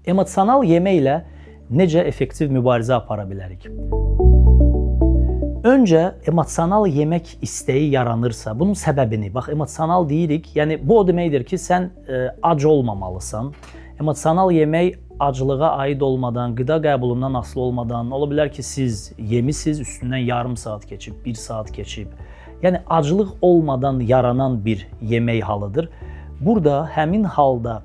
Emosional yemə ilə necə effektiv mübarizə apara bilərik? Öncə emosional yemək istəyi yaranırsa, bunun səbəbini, bax emosional deyirik, yəni bu o deməkdir ki, sən ac olmamalısan. Emosional yemək aclığa aid olmadan, qida qəbulundan asılı olmadan, ola bilər ki, siz yemisiz, üstündən yarım saat keçib, 1 saat keçib. Yəni aclıq olmadan yaranan bir yemək halıdır. Burada həmin halda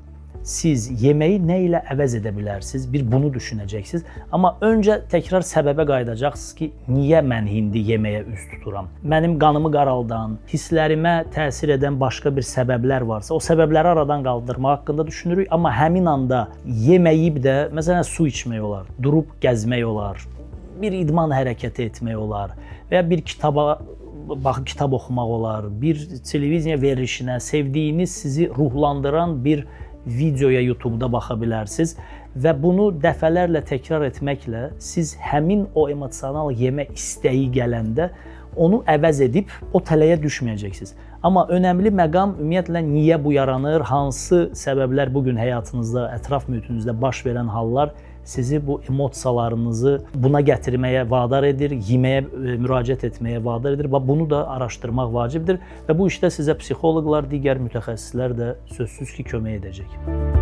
siz yeməyi nə ilə əvəz edə bilərsiniz? Bir bunu düşünəcəksiniz. Amma öncə təkrar səbəbə qayıdacaqsınız ki, niyə mən indi yeməyə üz tuturam? Mənim qanımı qaraldan, hisslərimə təsir edən başqa bir səbəblər varsa, o səbəbləri aradan qaldırmaq haqqında düşünürük, amma həmin anda yeməyib də, məsələn, su içmək olar, durub gəzmək olar, bir idman hərəkəti etmək olar və ya bir kitaba baxıb kitab oxumaq olar, bir televiziya verilişinə, sevdiyiniz, sizi ruhlandıran bir videoya YouTube-da baxa bilərsiniz və bunu dəfələrlə təkrar etməklə siz həmin o emosional yemə istəyi gələndə onu əvəz edib o tələyə düşməyəcəksiniz. Amma önəmli məqam ümumiyyətlə niyə bu yaranır, hansı səbəblər bu gün həyatınızda, ətraf mühitinizdə baş verən hallar sizi bu emosiyalarınızı buna gətirməyə vadar edir, yeməyə müraciət etməyə vadar edir və bunu da araşdırmaq vacibdir və bu işdə sizə psixoloqlar, digər mütəxəssislər də sözsüz ki, kömək edəcək.